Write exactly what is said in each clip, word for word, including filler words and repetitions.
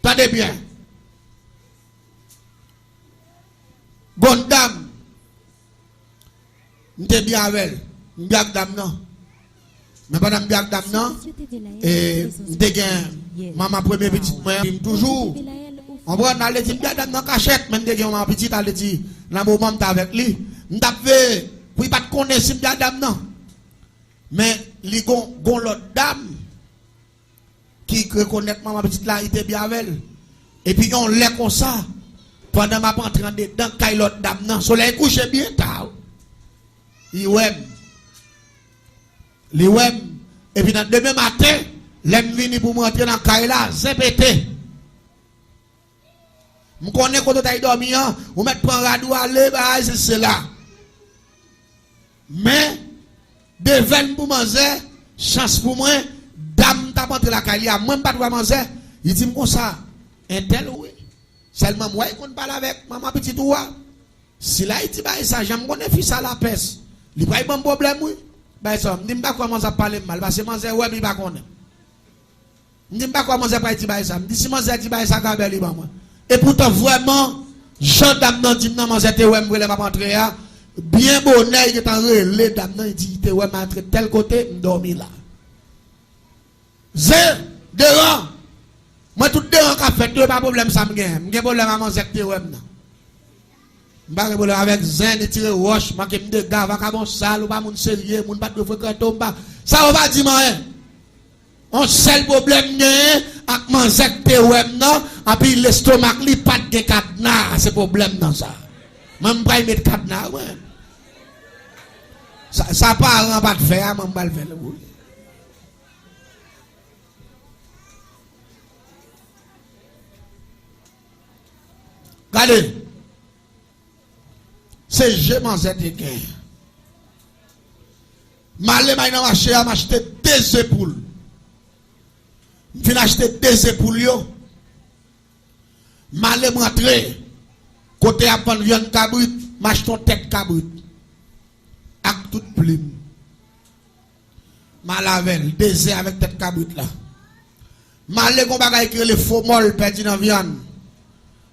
Tande byen. Gon dam, m te byen avè l. M byen ak dam nan. Men pandan m byen ak dam nan, e, m te gen manman premye pitit mwen, m toujou. Konprann, al di m byen ak dam nan kachèt, men m te gen manman pitit, al di nan moman m t avèk li. M t ap veye pou li pa t konnen si m byen ak dam nan. Men li gon, gon lòt dam ki rekonèt manman pitit la, li te byen avè l. Epi yon lè konsa, pandan m ap antre andedan kay lòt dam nan, solèy kouche byen ta, li wè m. Li wè m. Epi nan demen maten, lè m vini pou m rantre nan kay la, zen pete. M konnen kote w t al dòmi an, ou mèt pran rad ou ale, bay, se, se la. Men, devèn pou manzè, chans pou mwen, dam t ap antre lakay li a, mwen m pa t wè manzè, li di m konsa, entèl wi. Sèlman m wè l konn pale avèk manman pitit ou a. Si l al di bagay sa, jan m konnen fi sa lapès, li pral ban m pwoblèm wi. Bagay sa, m di m pa kwè manzè ap pale m mal, paske manzè wè m, li pa konnen. M di m pa kwè manzè pral di bagay sa. M di si manzè di bagay sa, gabè li ban mwen. Epoutan vrèman, jan dam nan di m nan, manzè te wè m vre lè m ap antre a. Byen bonè, li gentan rele dam nan, li di li te wè m antre tèl kote, m dòmi la. Zen, deran. Mwen tout deran k ap fèt yo, e pa pwoblèm sa m genyen. M gen pwoblèm a manzè k te wè m nan. M pa gen pwoblèm avèk zen, li tire wòch, manke m dega, vakabon sal, ou pa moun serye, moun pa t dwe frekante w, m pa. Sa yo pa di m anyen. On sèl pwoblèm m genyen ak manzè k te wè m nan, anpi lestomak li pa t gen kadna, se pwoblèm nan sa. Mwen m pral met kadna, mwen. Sa, sa paran pa t fè a, mwen m pral fè l pou li. Gade. Se je manzè te gen. M ale, m al nan mache a, m achte de ze poul. M fin achte de ze poul yo. M ale, m rantre kote y ap vann vyann kabrit, m achte yon tèt kabrit ak tout plim. M al avè l, de ze avèk tèt kabrit la. M ale, gon bagay ki rele fomòl pèdi nan vyann.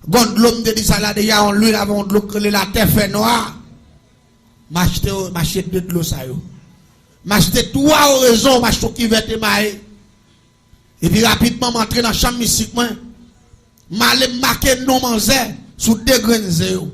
Gon dlo m te di sa la deja, yon lwil avè yon dlo ki rele latè fè nwa. M achte, m achte de dlo sa yo. M achte twa orezon, m achte yon kivèt emaye. Epi rapidman, m antre nan chanm mistik mwen. M ale, m make non manzè sou de grenn ze yo.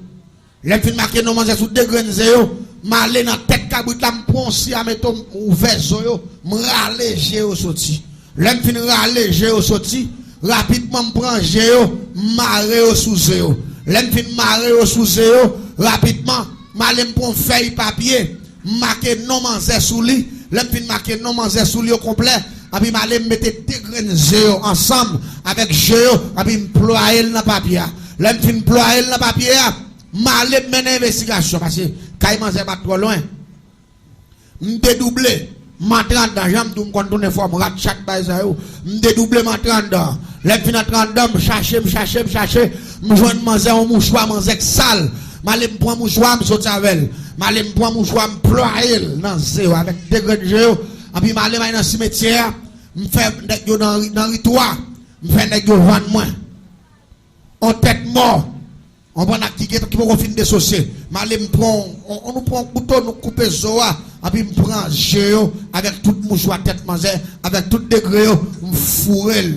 Lè m fin make non manzè sou de grenn ze yo, m ale nan tèt kabrit la, m pran yon si a meto, m ouvè zo yo, m rale je yo soti. Lè m fin rale je yo soti, rapidman m pran je yo, m mare yo sou ze yo. Lè m fin mare yo sou ze yo, rapidman, m ale m pran yon fèy papye, m make non manzè sou li. Lè m fin make non manzè sou li okonplè, anpi m ale m mete de grenn ze yo ansanm avèk je yo, anpi m plwaye l nan papye a. Lè m fin plwaye l nan papye a, m ale m mennen envestigasyon, paske kay manzè pa t twò lwen. M dedouble, m antre anndan, jan m di w m konn tounen fò m rat chat bay sa yo. M dedouble, m antre anndan. Lè m fin antre anndan, m chache, m chache, m chache, m jwenn manzè yon mouchwa, manzè k sal. M ale m pran mouchwa, m soti avè l. M ale m pran mouchwa, m plwaye l nan ze yo avèk de grenn je yo. Anpi m ale m al nan simetyè a, m fè nèg yo nan, nan ritwa, m fè nèg yo vann mwen. On tèt mò, on bann ak ki gen, ki poko fin desosye. M ale m pran, on, on, nou pran kouto, nou koupe zo a, anpi m pran je yo, avèk tout mouchwa tèt manzè, avèk tout degre yo, m foure l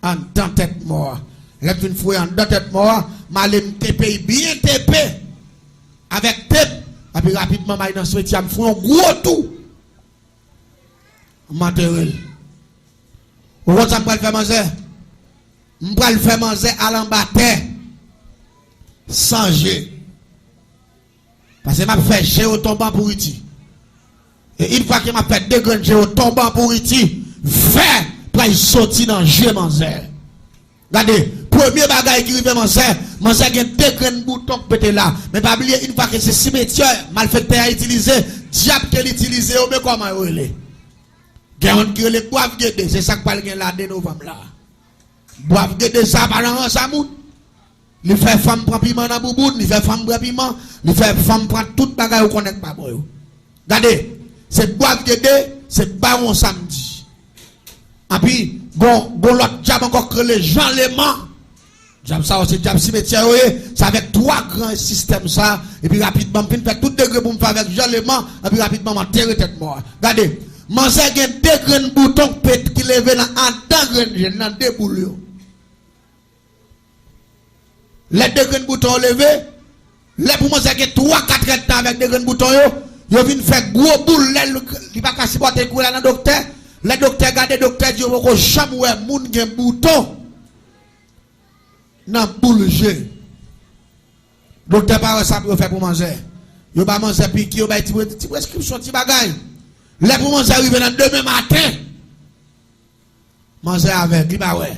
anndan tèt mò a. Lè m fin foure anndan tèt mò a, m ale m tepe l byen tepe avèk tep, anpi rapidman m ale nan simetyè a, m fè yon gwo tou. M antere l. Ou konn sa m pral fè manzè? M pral fè manzè al anba tè san je. Paske m ap fè je yo tonbe an pouriti. E yon fwa ke m ap fè de grenn je yo tonbe an pouriti, fè pral soti nan je manzè. Gade, premye bagay ki rive manzè, manzè gen de grenn bouton k pete la. Men pa bliye, yon fwa ke se simetyè malfektè a itilize, dyab ke l itilize yo, men kòman yo rele? Gen youn ki rele Bwav Gede, se sa k pral gen la de novanm la. Bwav Gede sa pa nan rans a moun. Li fè fanm pran piman nan bouboun, li fè fanm bwè piman, li fè fanm pran tout bagay ou konnen k pa bon yo. Gade, se Bwav Gede, se Bawon Samdi. Anpi, Gon, gon lòt dyab ankò k rele Jan Leman. Dyab sa yo se dyab simetyè yo ye. Se avèk twa gran sistèm sa. Epi rapidman, m fin fè tout degre pou m fè avèk Jan Leman. Epi rapidman, m antere tèt mò a. Gade, manzè gen de grenn bouton k pete, ki leve nan anndan grenn je l, nan de boul yo. Lè de grenn bouton yo leve, lè pou manzè gen twa, kat èdtan avèk de grenn bouton yo, yo vin fè gwo boul. Lè l, li pa ka sipòte l, kouri al nan doktè. Lè doktè gade, doktè di yo poko janm wè moun gen bouton nan boul je. Doktè pa wè sa pou yo fè pou manzè. Yo ba manzè piki, yo bay ti, ti preskripsyon, ti bagay. Lè pou manzè rive nan demen maten, manzè avèg, li pa wè.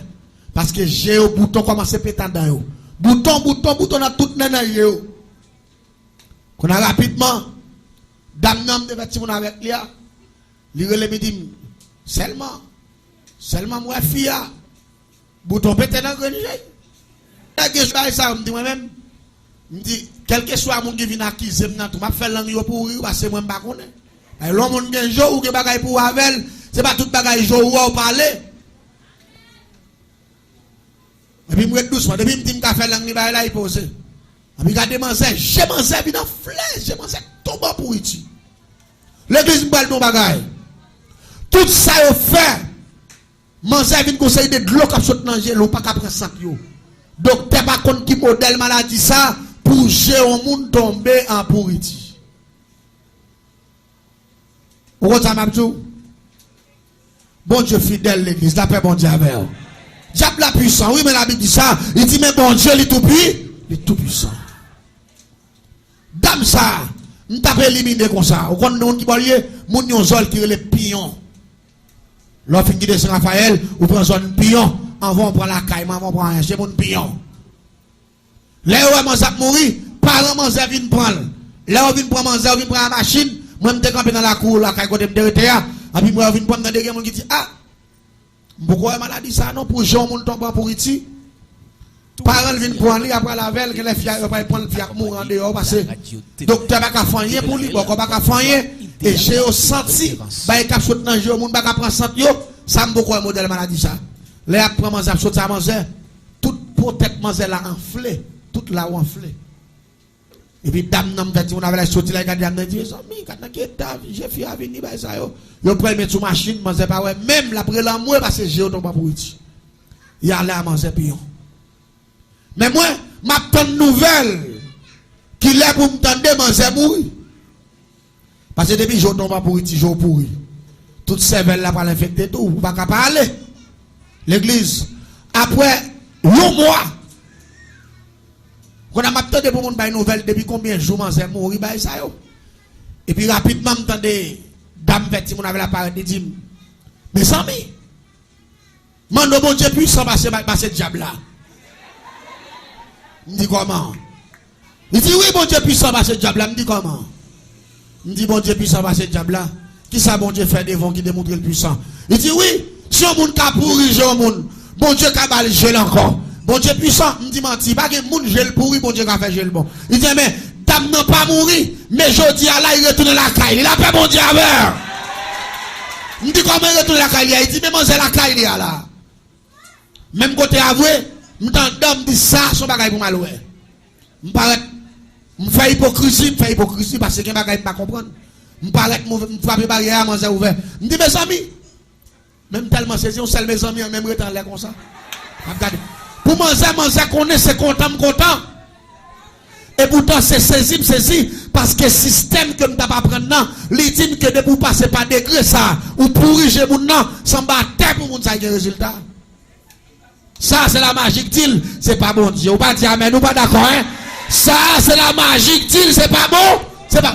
Paske je yo, bouton kòmanse pete anndan yo. Bouton, bouton, bouton nan tout nen nan je yo. Kounye a rapidman, dam nan m te fè timoun avèk li a, li rele m, li di m, sèlman, sèlman m wè fi a, bouton pete nan grenn je l. Lè gen bagay sa yo, m di mwen menm, m di, kèlkeswa moun ki vin akize m nan tou, m ap fè lang yo pouri, paske mwen m pa konnen. Lè yon moun gen je w, ou gen bagay pou w avè l, se pa tout bagay je w wè w pale. Epi m ret dousman. Depi m di m ka fè lang li bay la, li poze. Epi gade manzè, je manzè vin anfle, je manzè tonbe an pouriti. Legliz, m pral di w yon bagay. Tout sa yo fè, manzè vin gon seri de dlo k ap sot nan je l, ou pa ka pran sant yo. Doktè pa konn ki modèl maladi sa pou je yon moun tonbe an pouriti. Ou konn sa m ap di w? Bondye fidèl, legliz, lapè Bondye avè w. Dyab la pwisan, wi, men Labib di sa, li di, men Bondye, li tou pwi, li tou pwisan. Dam sa, m t ap elimine konsa. Ou konn moun ki bò l ye? Moun yon zòn ki rele Piyon. Lè w fin kite Sen Rafayèl, ou pran zòn Piyon, anvan w pran lakay mwen, anvan w pran anyen, se moun Piyon. Lè yo wè manzè ap mouri, paran manzè vin pran l. Lè yo vin pran manzè, yo vin pran machin, mwen m te kanpe nan lakou lakay kote m te rete a, epi m wè yo vin pran m, tande gen moun ki di, a, m poko wè maladi sa non, pou jan yon moun tonbe an pouriti. Paran l vin pran li, apre l avè l, genlè fi a, yo pral pran l, fi a ap mouri andeyò, paske doktè pa ka fè anyen pou li, bòkò pa ka fè anyen, e je yo santi, bagay k ap sot nan je yo, moun pa ka pran sant yo, sa m poko wè modèl maladi sa. Lè y ap pran manzè, ap soti a manzè, tout po tèt manzè la anfle, tout la w anfle. Epi dam nan m fè timoun avè l soti la, li gade dam nan, li di, mezanmi, gad nan ki eta je fi a vini, bagay sa yo. Yo pran l met sou machin, manzè pa wè menm, l ap rele anmwe paske je yo tonbe an pouriti. Y ale a manzè Piyon. Men mwen, m ap tann nouvèl kilè pou m tande manzè mouri. Paske depi je w tonbe an pouriti, je w pouri. Tout sèvèl la pral enfekte tou, ou pa ka pa ale. Legliz, apre yon mwa, kounye a m ap tande pou moun bay nouvèl depi konbyen jou manzè mouri, bagay sa yo. Epi rapidman, m tande dam fè timoun avè l ap parèt, li di m, mezanmi, mande w Bondye pwisan pase, pase dyab la. M di, kòman? Li di, wi, Bondye pwisan pase dyab la. M di, kòman? M di, Bondye pwisan pase dyab la. Kisa Bondye fè devan w ki demontre l pwisan? Li di, wi, si yon moun ka pouri je yon moun, Bondye ka ba l je l ankò. Bondye pwisan. M di, manti, pa gen moun je l pouri, Bondye ka fè je l bon. Li di, enben, dam nan pa mouri, men jodi a la, li retounen lakay li. Lapè Bondye avè w. M di, kòman li retounen lakay li a? Li di, men manzè lakay li a la. Menm kote a vre, m t anndan, m di, sa se yon bagay pou m al wè. M parèt, m fè ipokrizi, m fè ipokrizi, paske gen bagay m pa konprann. M parèt, m ouvè, m frape baryè a, manzè ouvè. M di, mezanmi, men m tèlman sezi, yon sèl mezanmi an menm rete anlè konsa. M ap gade. Pou manzè, manzè konnen se kontan m kontan. Epoutan, se sezi m sezi, paske sistèm ke m t ap aprann nan, li di m ke depi w pase pa degre sa, ou pouri je moun nan, sanba atè pou moun sa gen rezilta. Sa, se la maji k di l, se pa Bondye. Ou pa di amèn, ou pa dakò, en? Sa, se la maji k di l, se pa bon, se pa.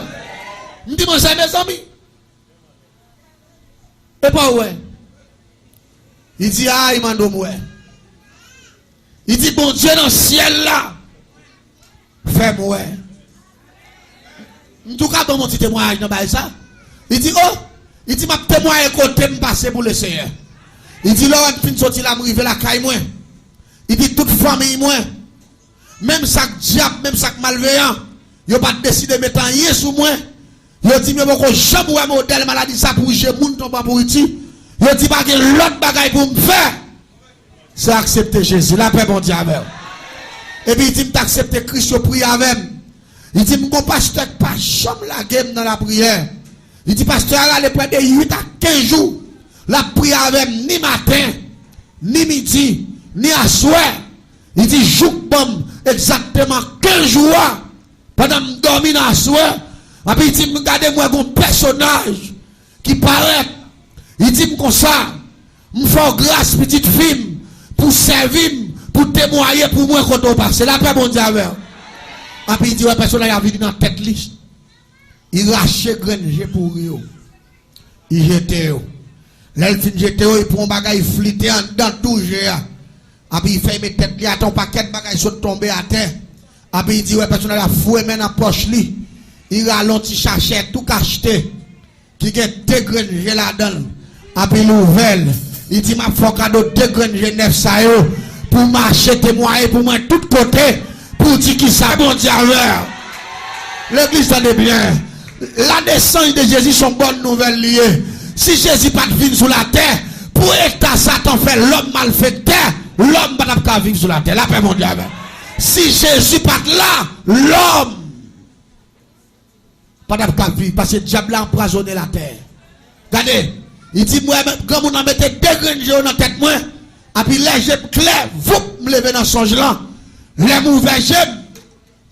M di, monchè, mezanmi. E pa w wè. Li di, ay, mande w m wè. Li di, Bondye nan syèl la fè m wè. M tou ka ban m yon ti temwayaj nan bagay sa. Li di, o, li di, m ap temwaye kote m pase pou Lesenyè. Li di, lè w wè m fin soti la, m rive lakay mwen. Li di, tout fanmiy mwen, menm sa k dyab, menm sa k malveyan, yo pa t deside met anyen sou mwen. Yo di m yo poko janm wè modèl maladi sa pou je moun tonbe an pouriti. Yo di pa gen lòt bagay pou m fè. Se aksepte Jezi. Lapè Bondye avè w. Epi li di m t aksepte Kris, yo priye avè m. Li di m gon pastè k pa janm lage m nan lapriyè. Li di pastè a rale prè de uit a kenz jou. L ap priye avè m ni maten, ni midi, ni aswè. Li di jouk ban m egzakteman kenz jou a. Pandan m dòmi nan aswè, epi li di m gade m wè gon pèsonaj ki parèt. Li di m konsa, m fè w gras pitit fi m, pou w sèvi m, pou w temwaye pou mwen kote w pase. Lapè Bondye avè w. Epi li di wè pèsonaj la vini nan tèt li. Li rache grenn je pouri yo. Li jete yo. Lè l fin jete yo, li pran yon bagay, li flite anndan tou je a. Epi li fè l met tèt li atè, yon pakèt bagay sot tonbe atè. Epi li di wè pèsonaj la foure men nan pòch li. Li rale yon ti sachè tou kachte ki gen de grenn je ladan l. Epi l ouvè l. Li di m ap fè w kado de grenn je nèf sa yo pou w mache temwaye pou mwen tout kote. Pou w di kisa Bondye avè w. Legliz, tande byen. La naissance de Jésus se yon bòn nouvèl li ye. Si Jezi pa t vin sou latè, pou eta Satan fè lòm malfektè, lòm pa t ap ka viv sou latè. Lapè Bondye avè w. Si Jezi pa t la, lòm pa t ap ka viv, paske dyab la anpwazonnen latè. Gade, li di m wè granmoun nan mete de grenn je yo nan tèt mwen, epi lè je m klè, voup, m leve nan sonj lan. Lè m ouvè je m,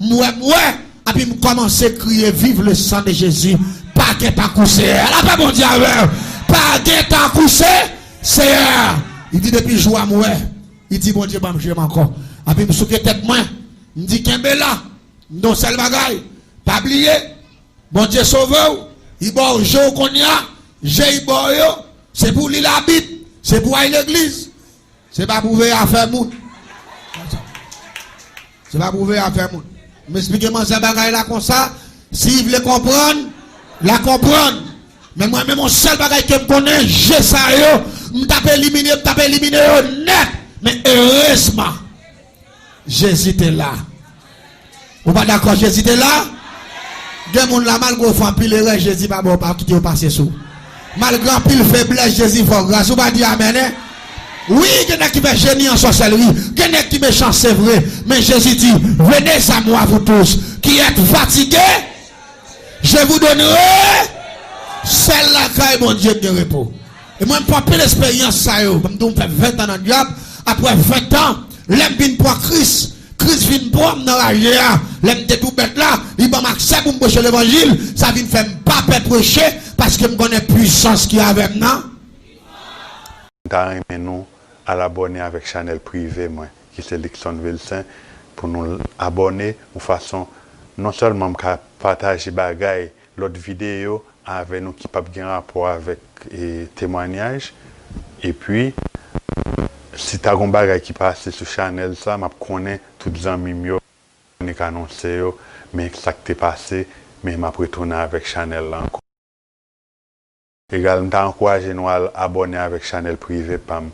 m wè, m wè, epi m kòmanse kriye vive le sang de Jésus. Pa gen tankou Seyè. Lapè Bondye avè w. Pa gen tankou se Seyè. Li di depi jou a m wè. Li di Bondye ban m je m ankò. Epi m souke tèt mwen. M di kenbe la. M di yon sèl bagay. Pa bliye. Bondye sove w, li ba w je w kounye a, je li ba w yo, se pou w li Labib, se pou w al legliz. Se pa pou w veye afè moun. Se pa pou w veye afè moun. M esplike manzè bagay la konsa, si l vle konprann, l a konprann. Men mwen menm yon sèl bagay ke m konnen, je sa yo, m t ap elimine, m t ap elimine yo nèt. Men erezman, Jezi te la. Ou pa dakò Jezi te la? Gen moun la, malgre w fè anpil erè, Jezi pa ba w, pa kite yo pase sou. Malgre anpil feblès, Jezi fè w gras. Ou pa di amèn, en? Wi, gen nèg ki fè jeni an sòsèlri. Gen nèg ki mechan, se vre. Men Jezi di, venez à moi, vous tous qui êtes fatigués, je vous donnerai. Sèl lakay Bondye gen repo. E mwen, m fè anpil esperyans sa yo. Ban m di w, m fè ven tan nan dyab. Apre ven tan, lè m vin pran Kris, Kris vin pran m nan raje a. Lè m te tou bèt la, li ban m aksè pou m preche levanjil. Sa vin fè m pa pè preche, paske m konnen pwisans ki avè m nan. M ta renmen nou al abòne avèk chanèl prive mwen, ki se Luckson Vilcin, pou nou abòne yon fason non sèlman m ka pataje bagay, lòt videyo avè nou ki p ap gen rapò avèk, e, temwanyaj. Epi, si ta gon bagay ki pase sou chanèl sa, m ap konnen tout zanmi m yo, konnen k anonse yo, men sa k te pase, men m ap retounen avèk chanèl la ankò. Egal, m ta ankouraje nou al abòne avèk chanèl prive pa m,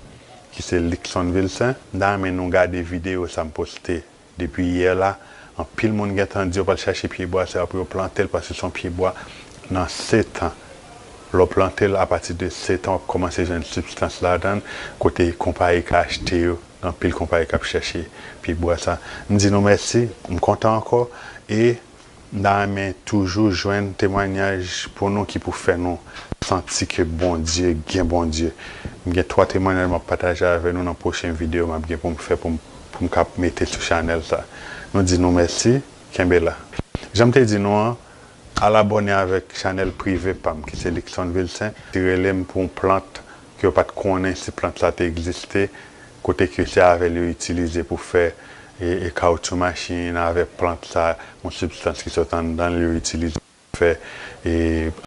ki se Luckson Vilcin. M ta renmen nou gade videyo sa m poste depi yè la. Anpil moun gentan di yo pral chache pyebwa sa yo pou yo plante l, paske se yon pyebwa nan sèt an. Lè w plante l, apati de sèt an, w ap kòmanse jwenn sibstans ladan l, kote konpayi ka achte yo. Gen anpil konpayi k ap chache pyebwa sa. M di nou mèsi, m kontan ankò, e m ta renmen toujou jwenn temwanyaj pou nou ki pou fè nou santi ke Bondye gen Bondye. M gen twa temwanyaj m ap pataje avè nou nan pwochen videyo m ap gen pou m fè pou m, pou m ka mete sou chanèl sa. Nou di nou mèsi, kenbe la. Jan m te di nou an, al abòne avèk chanèl prive pa m ki se Luckson Vilcin. Li rele m pou yon plant ke yo pa t konnen si plant sa te egziste, kote ke se avè l yo itilize pou fè, e, e, kawotchou machin, avèk plant sa, yon sibstans ki sot anndan l, yo itilize pou fè, e,